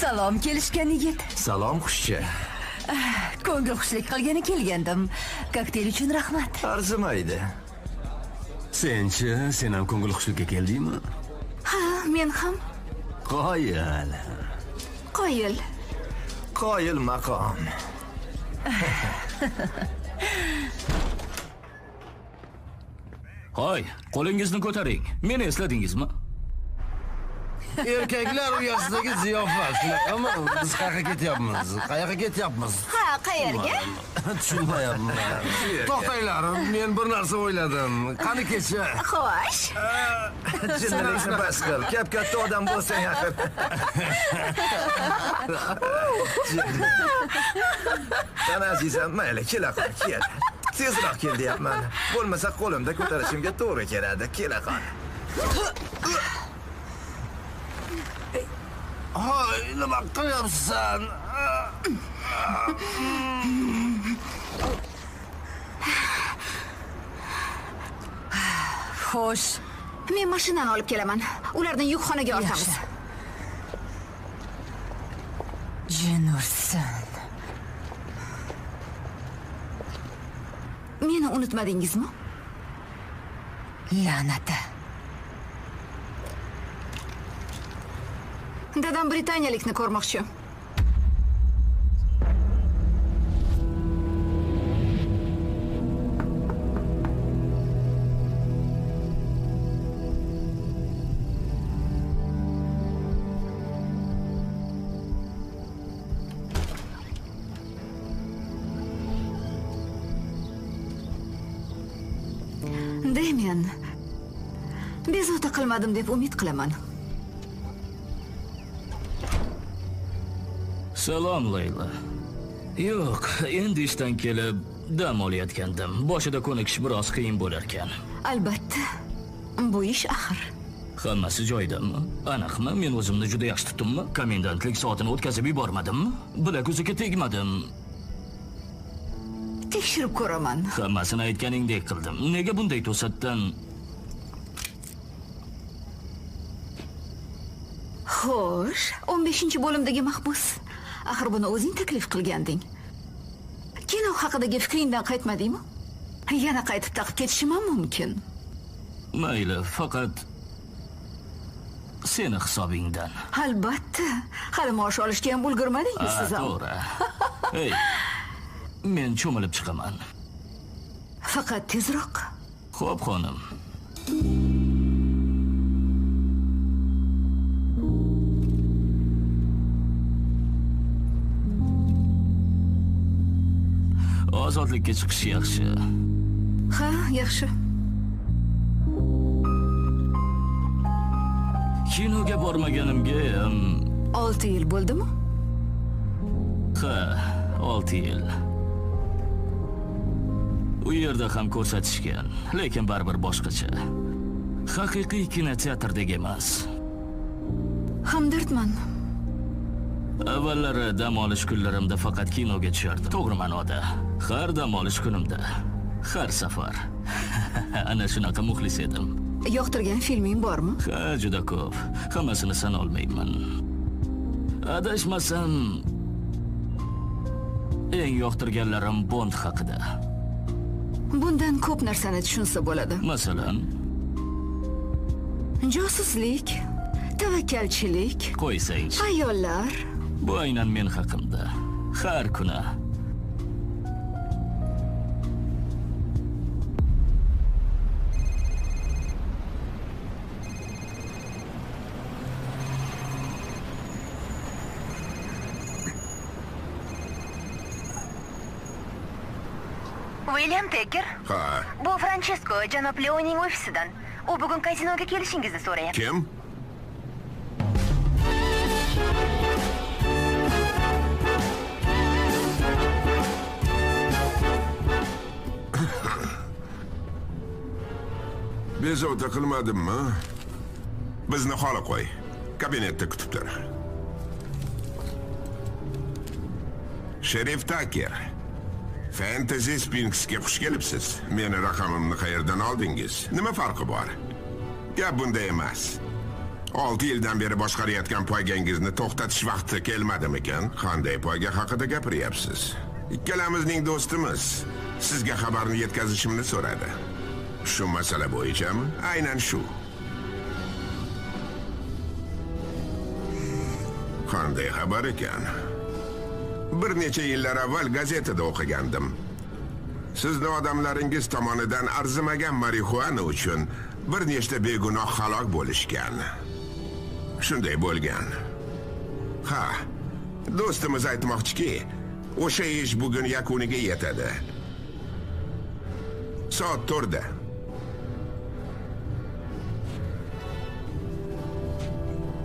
Salom kelishgan yigit. Salom xushchi. Ko'ngil xushlik qilgani kelgandim. Kokteyl uchun rahmat. Arzimaydi. Senchi, sen ham ko'ngil xushlikka keldingmi? Ha, men ham. Qoyil. Qoyil. Qoyil maqom. Hoy, qo'lingizni ko'taring. Meni esladingizmi? Erkaklar uyasidagi ziyofat shunaqami? Biz qayerga ketyapmiz? Qayerga ketyapmiz? Ha, qayerga? Tushunmayapman. To'xtanglar, men bir narsa o'yladim. Qani kecha? Xo'sh. Jinnilikni bas qil. Kap-katta odam bo'lsang axir. Qani azizam, mayli, kela qol, kel. Tezroq kel deyapman. Bo'lmasa qo'limda ko'tarishimga to'g'ri keladi. Kela qol. Hoy, nima qilyapsan? Xo'sh. Men mashinani olib kelaman. Ularni yukxonaga ortamiz. Jin ursin. Meni unutmadingizmi? La'nati. Dadam britaniyalikni ko'rmoqchi. Demian, bezovta qilmadim deb umid qilaman. Salom, Leyla. Yo'q, endi ishdan kelib dam olayotgandim. Boshida ko'nikish biroz qiyin bo'larkan. Albatta, bu ish axir. Hammasi joyidami? Aniqmi? Men o'zimni juda yaxshi tutdimmi? Komendantlik soatini o'tkazib yubormadimmi? Bilak uziga tegmadim. Tekshirib ko'raman. Hammasini aytganingdek qildim. Nega bunday to'satdan? Xo'sh, 15-bo'limdagi mahbus. Axir buni o'zing taklif qilganding. Kino haqidagi fikringdan qaytmadingmi? Yana qaytib taqib ketishim ham mumkin. Mayli, faqat seni hisobingdan. Albatta, hali maosh olishga ham ulgurmadingiz siz ham. To'g'ri. Ey, men cho'milib chiqaman. Faqat tezroq. Xo'p, xonim. Ozodlikka chiqish yaxshi. Ha, yaxshi. Kinoga bormaganimga 6 yil bo'ldimi? Ha, 6 yil. U yerda ham ko'rsatishgan, lekin baribir boshqacha. Haqiqiy kinoteatrdek emas. Hamdardman. Avvallari dam olish kunlarimda faqat kinoga tushardim. To'g'ri ma'noda. Har dam olish kunimda, har safar. Ana shunaqa muxlis edim. Yoqtirgan filming bormi? Ha, juda ko'p. Hammasini sana olmayman. Adashmasam, eng yoqtirganlarim Bond haqida. Bundan ko'p narsani tushunsa bo'ladi. Masalan, josuslik, tavakkalchilik, qo'ysangchi. Ayollar. Bu aynan men haqimda. Har kuni. William Tekker? Ha. Bu Francesco, janob Leoning ofisidan. U bugun kazinoga kelishingizni so'rayapti. Kim? Bezovta qilmadimmi? Bizni xoli qo'y. Kabinetda kutib tur. Sherif Taker. Fantasy Springs'ga xush kelibsiz. Meni raqamimni qayerdan oldingiz? Nima farqi bor? Gap bunda emas. 6 yildan beri boshqarayotgan poygangizni to'xtatish vaqti kelmadimikan? Qanday poyga haqida gapiryapsiz? Ikkalamizning do'stimiz sizga xabarni yetkazishimni so'radi. Shu masala bo'yichami? Aynan shu. Qanday xabar ekan? Bir necha yillar avval gazetada o'qigandim. Sizni odamlaringiz tomonidan arzimagan marixuana uchun bir nechta begunoh halok bo'lishgan. Shunday bo'lgan. Ha, do'stimiz aytmoqchiki, o'sha ish bugun yakuniga yetadi. Soat 4da.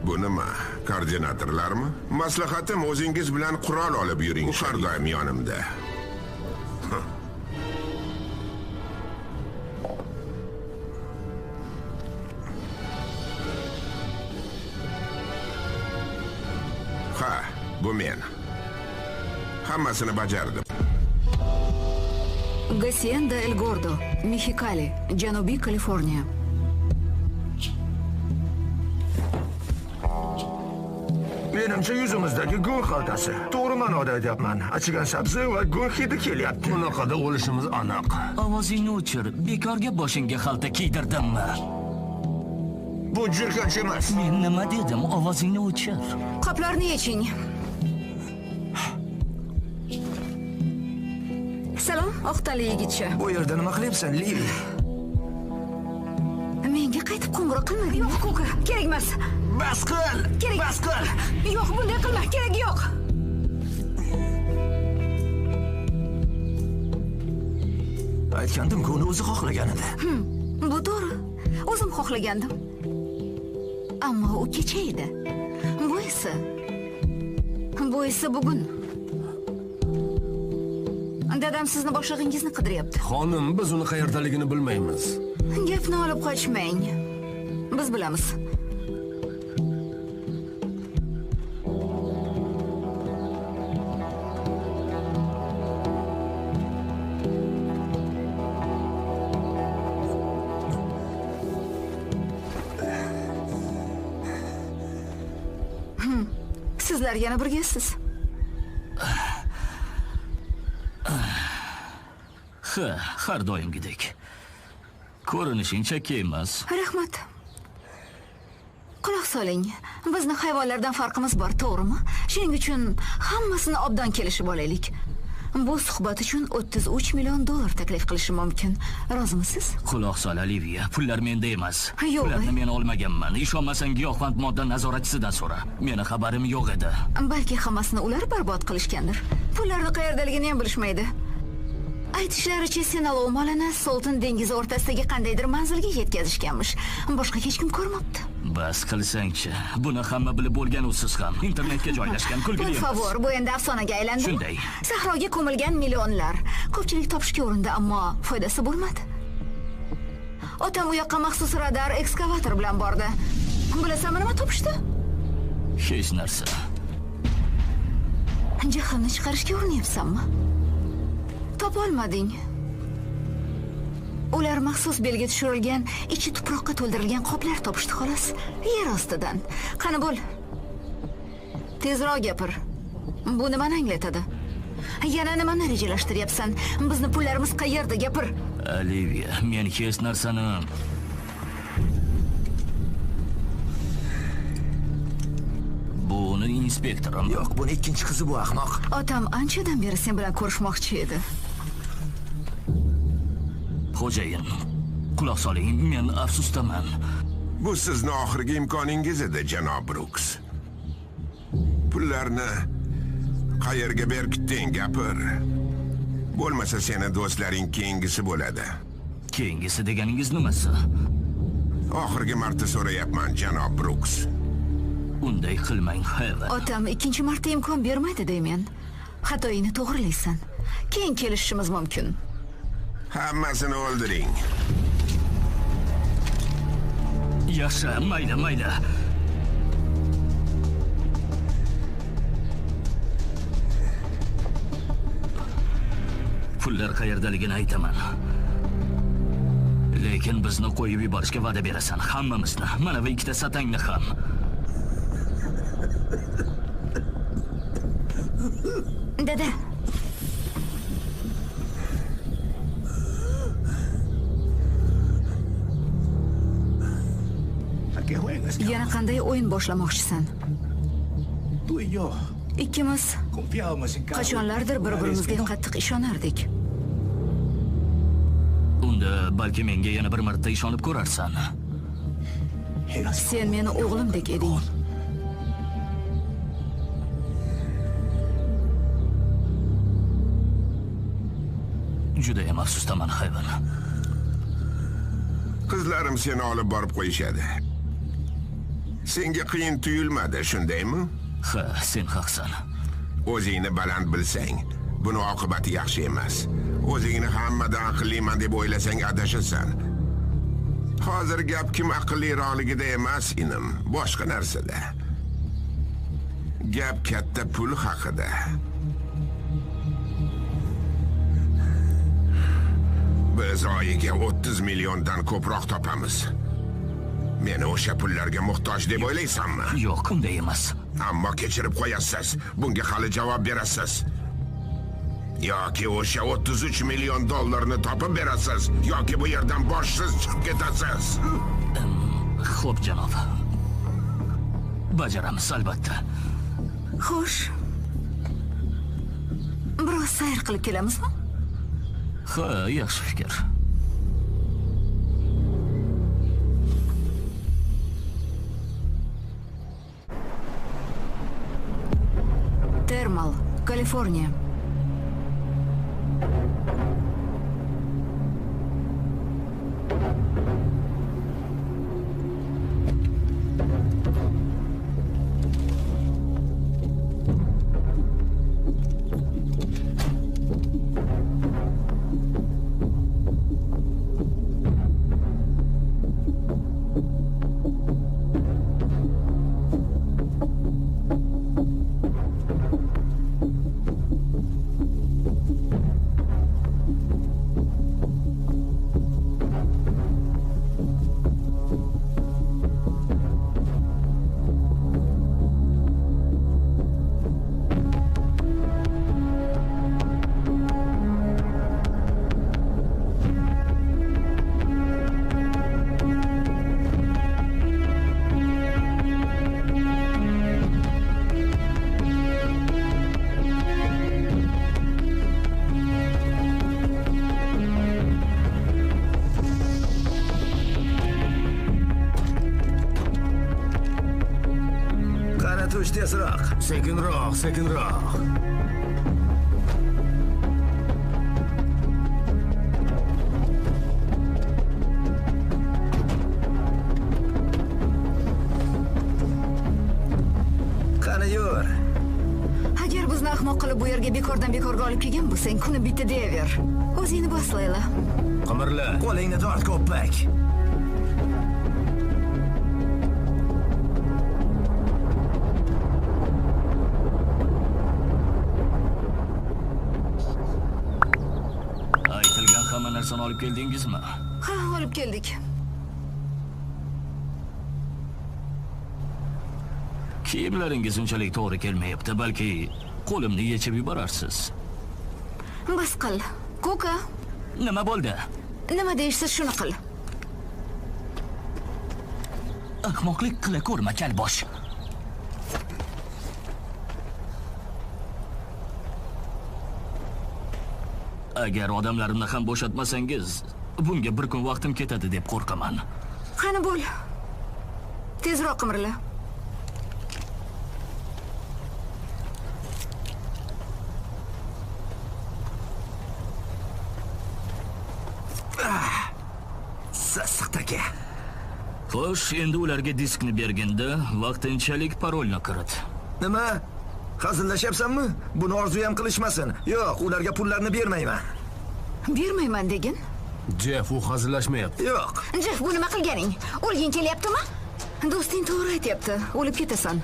Bu nima? Koordinatorlarmi? Maslahatim, o'zingiz bilan qurol olib yuring. U har doim yonimda. Bu men. Hammasini bajardim. Gasienda El Gordo, Mexikali, Janubiy Kaliforniya. Menimcha yuzimizdagi go'ng xaltasi. To'g'ri ma'noda aytyapman. Achigan sabzi va go'ng hidi kelyapti. Bunaqada o'lishimiz aniq. Ovozingni o'chir. Bekorga boshingga xalta kiydirdimmi? Bu jirkanch emas. Men nima dedim? Ovozingni o'chir. Qoplarni yeching. Salom, oq tanli yigitcha. Bu yerda nima qilyapsan, Livi? Menga qaytib qo'ng'iroq qilmading. Yo'q, Kuka, kerak emas. Bas qil! Kerak. Bas qil! Yo'q, bunday qilma, kerak yo'q. Aytgandim-ku, uni o'zi xohlagan edi. Bu to'g'ri. O'zim xohlagandim. Ammo u kecha edi. Bu esa bugun. Dadam sizni boshlig'ingizni qidiryapti. Xonim, biz uni qayerdaligini bilmaymiz. Gapni olib qochmang. Biz bilamiz. Sizlar yana birgasiz. Ha, har doimgidek. Ko'rinishing chakka emas. Rahmat. Quloq soling. Bizni hayvonlardan farqimiz bor, to'g'rimi? Shuning uchun hammasini obdan kelishib olaylik. Bu suhbat uchun 33 million dollar taklif qilishim mumkin. Rozimisiz? Quloq sol, Olivia, pullar menda emas. Yo'q. Pullarni men olmaganman. Ishonmasang giyohvand modda nazoratchisidan so'ra. Meni xabarim yo'q edi. Balki hammasini ular barbod qilishgandir. Pullarni qayerdaligini ham bilishmaydi. Aytishlaricha, Sinalov molini Solton dengizi o'rtasidagi qandaydir manzilga yetkazishganmish. Boshqa hech kim ko'rmabdi. Bas qilsangchi, buni hamma bilib bo'lgan usiz ham. Internetga joylashgan kulgili emas. Por favor, bu endi afsonaga aylandi. Shunday. Sahroga ko'milgan millionlar. Ko'pchilik topishga urindi, ammo foydasi bo'lmadi. Otam u yoqqa maxsus radar ekskavator bilan bordi. Bilasanmi nima topishdi? Hech narsa. Jahlimni chiqarishga urinyapsanmi? Topolmading. Ular maxsus belga tushirilgan, ichi tuproqqa to'ldirilgan qoplar topishdi xolos, yer ostidan. Qani bo'l. Tezroq gapir. Bu nimani anglatadi? Yana nimani rejalashtiryapsan? Bizni pullarimiz qayerda, gapir? Olivia, men hech narsani... Bu uni inspektorim. Yo'q, buni ikkinchi qizi bu ahmoq. Otam anchadan beri sen bilan ko'rishmoqchi edi. Xo'jayin, quloq soling, men afsusdaman. Bu sizni oxirgi imkoningiz edi, janob Bruks. Pullarni qayerga berkitding, gapir. Bo'lmasa seni do'stlaring keyingisi bo'ladi. Keyingisi deganingiz nimasi? Oxirgi marta so'rayapman, janob Bruks. Unday qilmang, Heaven. Otam ikkinchi marta imkon bermaydi deymen. Xatoyingni to'g'rilaysan. Keyin kelishishimiz mumkin. Hammasini o'ldiring. Yaxshi, mayli, mayli. Pullar qayerdaligini aytaman. Lekin bizni qo'yib yuborishga va'da berasan, hammamizni. Mana bu ikkita satangni ham. Dada. Yana qanday o'yin boshlamoqchisan? Ikkimiz qachonlardir bir-birimizga qattiq ishonardik. Unda balki menga yana bir marta ishonib ko'rarsan. Sen meni o'g'limdek eding. Judayam afsusdaman, Heaven. Qizlarim seni olib borib qo'yishadi. Senga qiyin tuyulmadi, shundaymi? Ha, sen haqsan. O'zingni baland bilsang, buni oqibati yaxshi emas. O'zingni hammadan aqlliman deb o'ylasang adashasan. Hozir gap kim aqlliroqligida emas, inim, boshqa narsada. Gap katta pul haqida. Biz oyiga 30 milliondan ko'proq topamiz. Meni o'sha pullarga muhtoj deb o'ylaysanmi? Yo'q, unday emas. Ammo kechirib qo'yasiz. Bunga hali javob berasiz. Yoki o'sha 33 million dollarni topib berasiz, yoki bu yerdan boshsiz chiqib ketasiz. Xo'p, janob. Bajaramiz albatta. Xo'sh. Biroz sayr qilib kelamizmi? Ha, yaxshi fikr. Termal, Kaliforniya. Tezroq, sekinroq, sekinroq. Qani yur. Agar bizni ahmoq qilib bu yerga bekordan bekorga olib kelgan bo'lsang, kuni bitta deyaver. O'zingni bos, Layla. Qimirla. Qo'lingni tort, ko'ppak. Narsani olib keldingizmi? Ha, olib keldik. Kiyimlaringiz unchalik to'g'ri kelmayapti, balki qo'limni yechib yuborarsiz. Bas qil. Kuka. Nima bo'ldi? Nima deyishsa shuni qil. Ahmoqlik qila ko'rma, kalbosh. Agar odamlarimni ham bo'shatmasangiz, bunga bir kun vaqtim ketadi deb qo'rqaman. Qani bo'l. Tezroq qimirla. Sassiq taka. Xo'sh, endi ularga diskni berginda vaqtinchalik parolni kirit. Nima? Hazillashyapsanmi? Buni orzu ham qilishmasin. Yo'q, ularga pullarni bermayman. Bermayman degin? Jeff, u hazillashmayapti. Yo'q. Jeff, bu nima qilganing? O'lging kelyaptimi? Do'sting to'g'ri aytyapti. O'lib ketasan.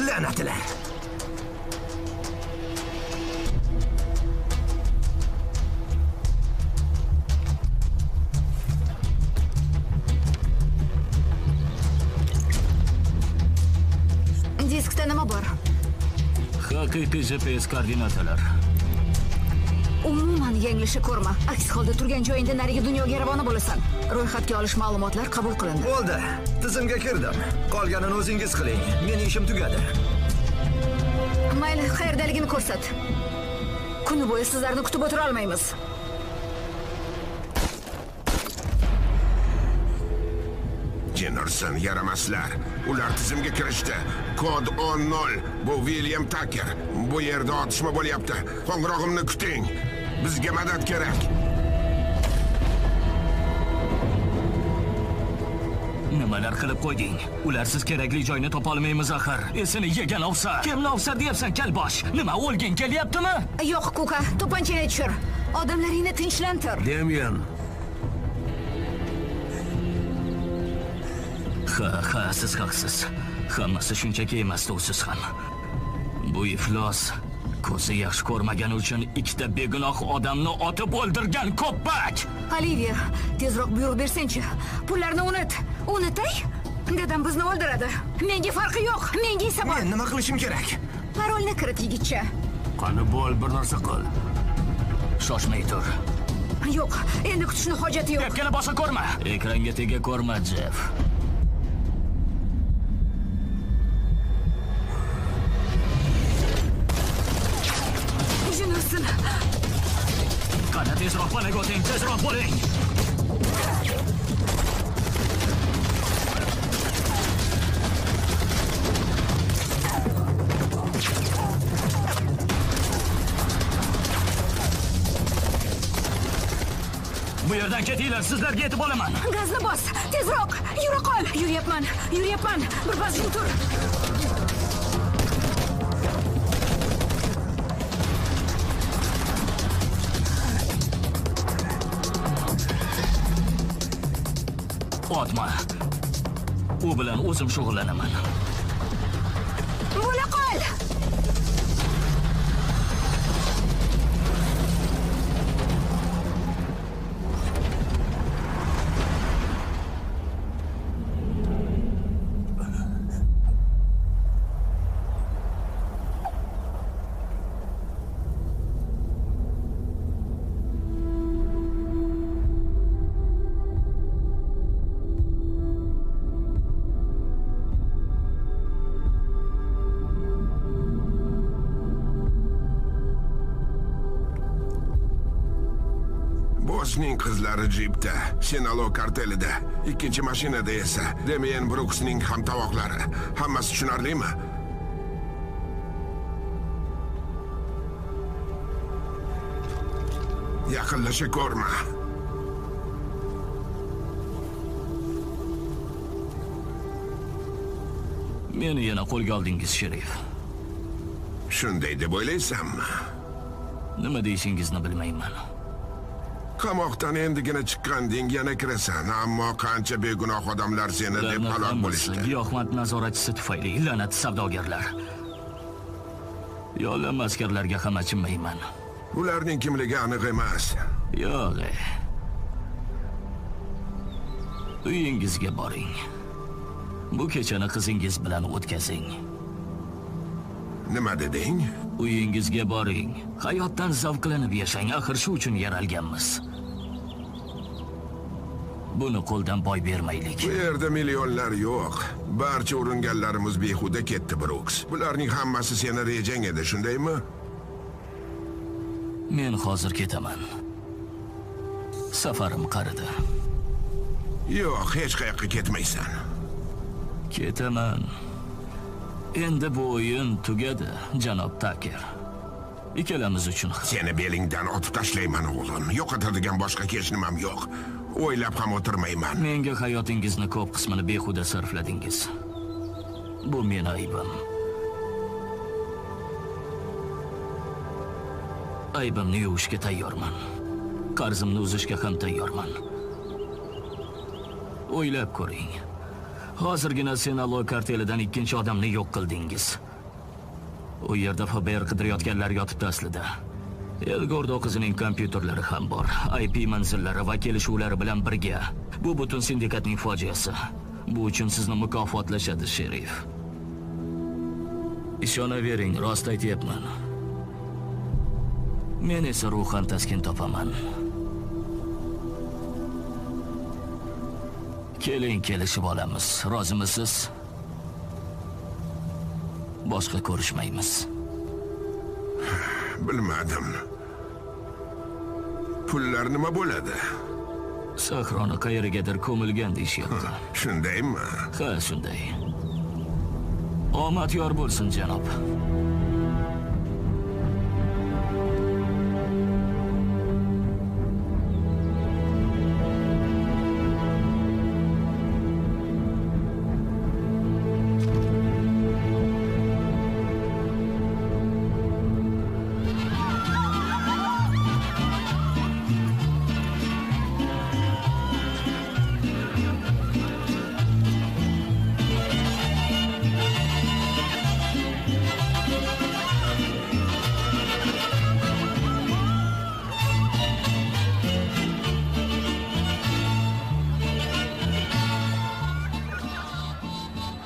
La'natlar. Diskda nima bor? Haqiqiy GPS koordinatalar. Umuman yanglisha ko'rma. Aks holda turgan joyingda narigi dunyoga ravona bo'lasan. Ro'yxatga olish ma'lumotlar qabul qilindi. Bo'ldi. Tizimga kirdim. Qolganini o'zingiz qiling. Mening ishim tugadi. Mayli, qayerdaligini ko'rsat. Kuni bo'yi sizlarni kutib o'tira olmaymiz. Jennerson, yaramaslar. Ular tizimga kirishdi. Kod 10-0. Bu William Tucker. Bu yerda otishma bo'lyapti. Qo'ng'irog'imni kuting. Bizga madad kerak. Nimalar qilib qo'yding? Ularsiz kerakli joyni topa olmaymiz axir. Esini yegan ovsar. Kimni ovsar deyapsan, kalbosh? Nima, o'lging kelyaptimi? Yo'q, Kuka, to'pponchani tushir. Odamlaringni tinchlantir. Demian. Ha, ha, siz haqsiz. Hammasi shunchaki emas, siz ham. Bu iflos ko'zi yaxshi ko'rmagani uchun ikkita begunoh odamni otib o'ldirgan ko'ppak. Oliviya, tezroq buyruq bersangchi. Pullarni unut. Unutay? Dadam bizni o'ldiradi. Menga farqi yo'q. Menga esa bor. Men nima qilishim kerak? Parolni kirit, yigitcha. Qani bo'l, bir narsa qil. Shoshmay tur. Yo'q, endi kutishni hojati yo'q. Gapgina bosa ko'rma. Ekranga tega ko'rma, Jeff. Jin ursin. Qani tezroq panaga o'ting, tezroq bo'ling. Bu yerdan ketinglar, sizlarga yetib olaman. Gazni bos, tezroq, yura qol. Yuryapman, yuryapman. Birpas jim tur. Otma. U bilan o'zim shug'ullanaman. Bo'la qol. Bossning qizlari jipda, Sinaloa kartelida, ikkinchi mashinada esa Damien Brooksning hamtovoqlari. Hammasi tushunarlimi? Yaqinlasha ko'rma. Meni yana qo'lga oldingiz, sherif. Shunday deb o'ylaysanmi? Nima deyishingizni bilmayman. Qamoqdan endigina chiqqanding, yana kirasan, ammo qancha begunoh odamlar seni deb halok bo'lishdi. Giyohvand nazoratchisi tufayli la'nat savdogarlar. Yollanma askarlarga ham achinmayman. Ularning kimligi aniq emas. Yo'q. Uyingizga boring. Bu kechani qizingiz bilan o'tkazing. Nima deding? Uyingizga boring. Hayotdan zavqlanib yashang. Axir shu uchun yaralganmiz. Buni qo'ldan boy bermaylik. Bu yerda millionlar yo'q. Barcha uringanlarimiz behuda ketdi, Brooks. Bularning hammasi seni rejang edi, shundaymi? Men hozir ketaman. Safarim qaridi. Yo'q, hech qayoqqa ketmaysan. Ketaman. Endi bu o'yin tugadi, janob Taker. Ikkalamiz uchun. Seni belingdan otib tashlayman, o'g'lim. Yo'qotadigan boshqa hech nimam yo'q. O'ylab ham o'tirmayman. Menga hayotingizni ko'p qismini behuda sarfladingiz. Bu meni aybim. Aybimni yuvishga tayyorman. Qarzimni uzishga ham tayyorman. O'ylab ko'ring. Hozirgina Sinaloa kartelidan ikkinchi odamni yo'q qildingiz. U yerda FBR qidirayotganlar yotibdi aslida. El Gordo qizining kompyuterlari ham bor. IP manzillari va kelishuvlari bilan birga. Bu butun sindikatning fojiasi. Bu uchun sizni mukofotlashadi, sherif. Ishonavering, rost aytyapman. Men esa ruhan taskin topaman. Keling, kelishib olamiz. Rozimisiz? Boshqa ko'rishmaymiz. Bilmadim. Pullar nima bo'ladi? Sahroni qayergadir ko'milgan deyishyapti. Shundaymi? Ha, shunday. Omad yor bo'lsin, janob.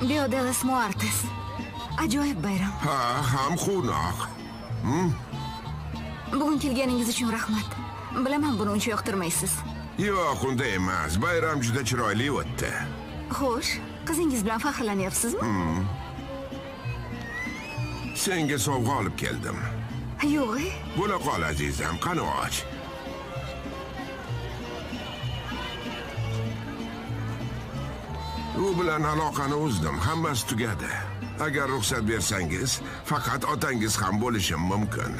Dia de los Muertos. Ajoyib bayram. Ha, ham quvnoq. Bugun kelganingiz uchun rahmat. Bilaman, buni uncha yoqtirmaysiz. Yo'q, unday emas. Bayram juda chiroyli o'tdi. Xo'sh, qizingiz bilan faxrlanyapsizmi? Senga sovg'a olib keldim. Yo'q. Bo'la qol azizam, qani och. U bilan aloqani uzdim, hammasi tugadi. Agar ruxsat bersangiz, faqat otangiz ham bo'lishim mumkin.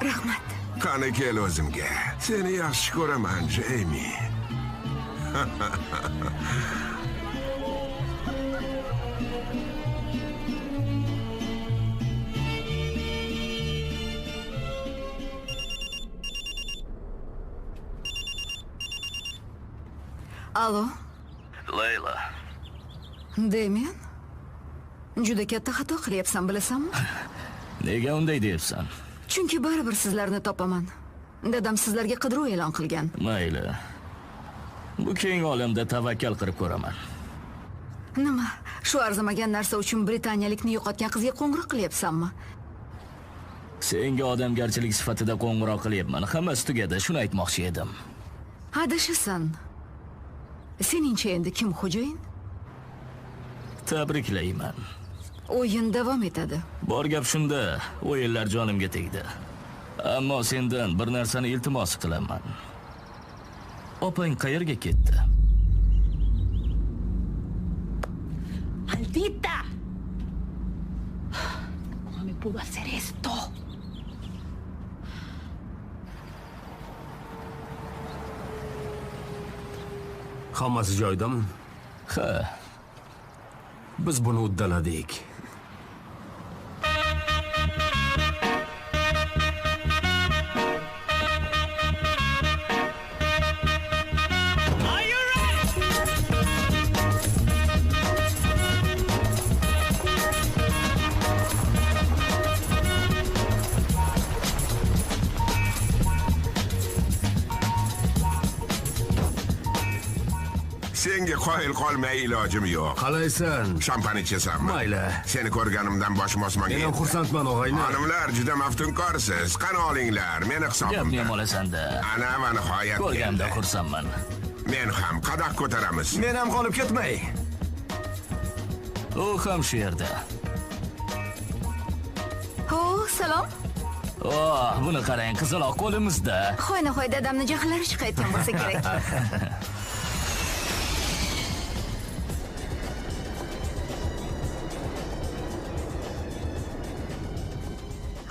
Rahmat. Qani kel o'zimga. Seni yaxshi ko'raman, Jamie. Alo. Leyla. Demian, juda katta xato qilyapsan, bilasanmi? Nega unday deyapsan? Chunki baribir sizlarni topaman. Dadam sizlarga qidiruv e'lon qilgan. Mayli. Bu keng olamda tavakkal qilib ko'raman. Nima? Shu arzimagan narsa uchun britaniyalikni yo'qotgan qizga qo'ng'iroq qilyapsanmi? Senga odamgarchilik sifatida qo'ng'iroq qilyapman. Hammasi tugadi, shuni aytmoqchi edim. Adashasan. Seningcha endi kim xo'jayin? Tabriklayman. O'yin davom etadi. Bor gap shunda, o'yinlar jonimga tegdi. Ammo sendan bir narsani iltimos qilaman. Opang qayerga ketdi? Maldita! ¿Cómo me pudo hacer esto? Hammasi joyidami? Ha. Biz buni uddaladik. Senga qoyil qolmay ilojim yo'q. Qalaysan? Shampan ichasanmi? Mayli. Seni ko'rganimdan boshim osmonga Men ham xursandman, og'ayni. Xonimlar, juda maftunkorsiz. Qani olinglar, meni hisobimda. Gapni ham olasan-da. Ana va nihoyat ko'rganimda xursandman. Men ham qadah ko'taramiz. Men ham qolib ketmay. U ham shu yerda. Ho, salom. Oh, buni qarang, qizaloq qo'limizda. Hoy-nahoy dadamni jahllari chiqayotgan bo'lsa kerak.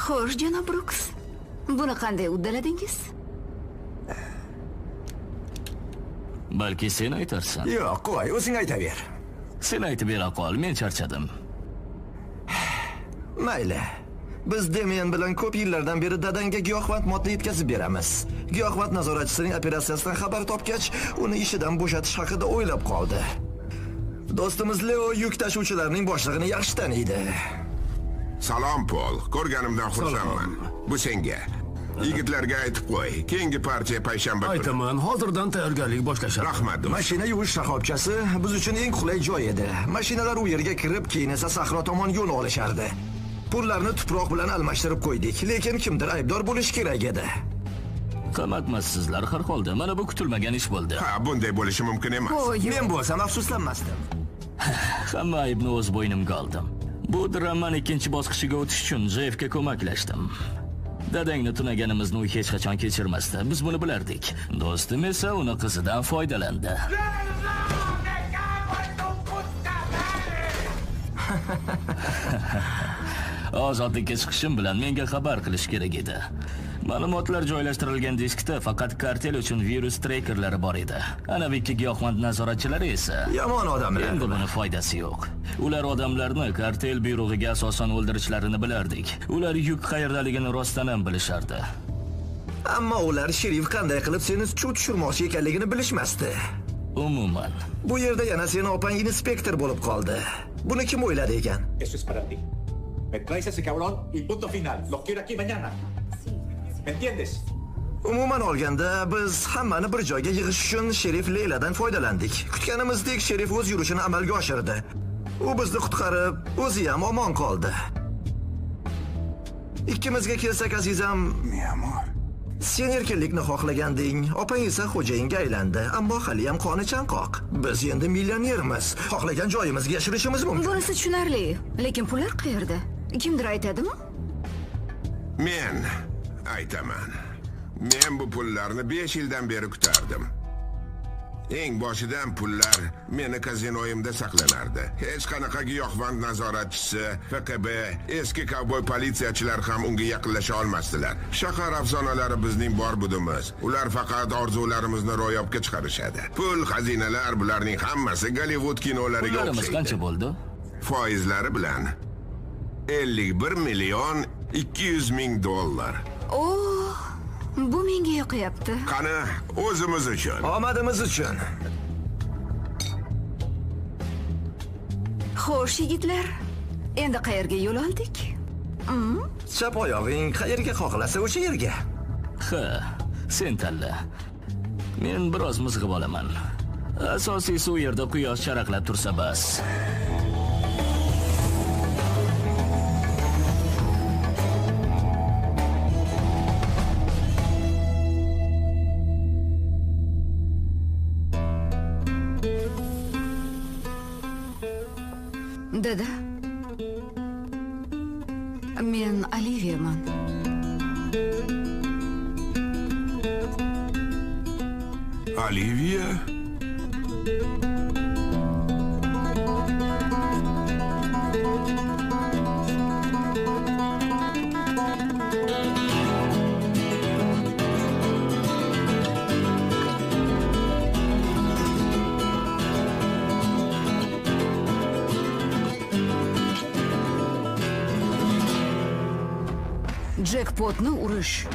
Xo'sh, janob Bruks, buni qanday uddaladingiz? Balki sen aytarsan. Yo'q, qo'y, o'zing aytaver. Sen aytib bera qol, men charchadim. Mayli. Biz Demian bilan ko'p yillardan beri dadangga giyohvand modda yetkazib beramiz. Giyohvand nazoratchisining operatsiyasidan xabar topgach, uni ishidan bo'shatish haqida o'ylab qoldi. Do'stimiz Leo yuk tashuvchilarning boshlig'ini yaxshi taniydi. Salom, Pol. Ko'rganimdan xursandman. Bu senga. Yigitlarga aytib qo'y. Keyingi partiya payshanba kuni. Aytaman, hozirdan tayyorgarlik boshlashadi. Rahmat, do'st. Mashina yuvish shoxobchasi biz uchun eng qulay joy edi. Mashinalar u yerga kirib, keyin esa sahro tomon yo'l olishardi. Pullarni tuproq bilan almashtirib qo'ydik, lekin kimdir aybdor bo'lishi kerak edi. Qamatmassizlar har holda. Mana bu kutilmagan ish bo'ldi. Ha, bunday bo'lishi mumkin emas. Men bo'lsam afsuslanmasdim. Hamma aybni o'z bo'ynimga oldim. Bu dramani ikkinchi bosqichiga o'tish uchun Jeffga ko'maklashdim. Dadangni tunaganimizni u hech qachon kechirmasdi. Biz buni bilardik. Do'stim esa uni qizidan foydalandi. Ozodlikka chiqishim bilan menga xabar qilish kerak edi. Ma'lumotlar joylashtirilgan diskda faqat kartel uchun virus trekerlari bor edi. Ana ikki giyohvand nazoratchilari esa yomon odamlar. Endi buni foydasi yo'q. Ular odamlarni kartel buyrug'iga asosan o'ldirishlarini bilardik. Ular yuk qayerdaligini rostdan ham bilishardi. Ammo ular sherif qanday qilib seni chuv tushirmoqchi ekanligini bilishmasdi. Umuman. Bu yerda yana seni opang inspektor bo'lib qoldi. Buni kim o'yladi ekan? Eso es para ti. Me traes a ese cabrón y punto final. Lo quiero aquí mañana. ¿Me entiendes? Umuman olganda, biz hammani bir joyga yig'ish uchun sherif Leyladan foydalandik. Kutganimizdek sherif o'z yurishini amalga oshirdi. U bizni qutqarib, o'zi ham omon qoldi. Ikkimizga kelsak, azizam, sen erkinlikni xohlaganding, opang esa xo'jayinga aylandi, ammo hali ham qoni chanqoq. Biz endi millionermiz. Xohlagan joyimizga yashirishimiz mumkin. Bunisi tushunarli, lekin pullar qayerda? Kimdir aytadimi? Men aytaman. Men bu pullarni 5 yildan beri kutardim. Eng boshidan pullar meni kazinoyimda saqlanardi. Hech qanaqa giyohvand nazoratchisi, FQB, eski kovboy politsiyachilar ham unga yaqinlasha olmasdilar. Shahar afsonalari bizning bor budimiz. Ular faqat orzularimizni ro'yobga chiqarishadi. Pul, xazinalar, bularning hammasi Gollivud kinolariga Pullarimiz o'xshaydi. qancha bo'ldi? Foizlari bilan 51 million 200 ming dollar. Oh, bu menga yoqyapti. Qani, o'zimiz uchun. Omadimiz uchun. Xo'sh, yigitlar, endi qayerga yo'l oldik? Chap oyog'ing qayerga xohlasa o'sha yerga. Ha, sen tanla. Men biroz mizg'ib olaman. Asosiysi u yerda quyosh charaqlab tursa bas. Dada, men Oliviyaman. Oliviya? Jekpotni urish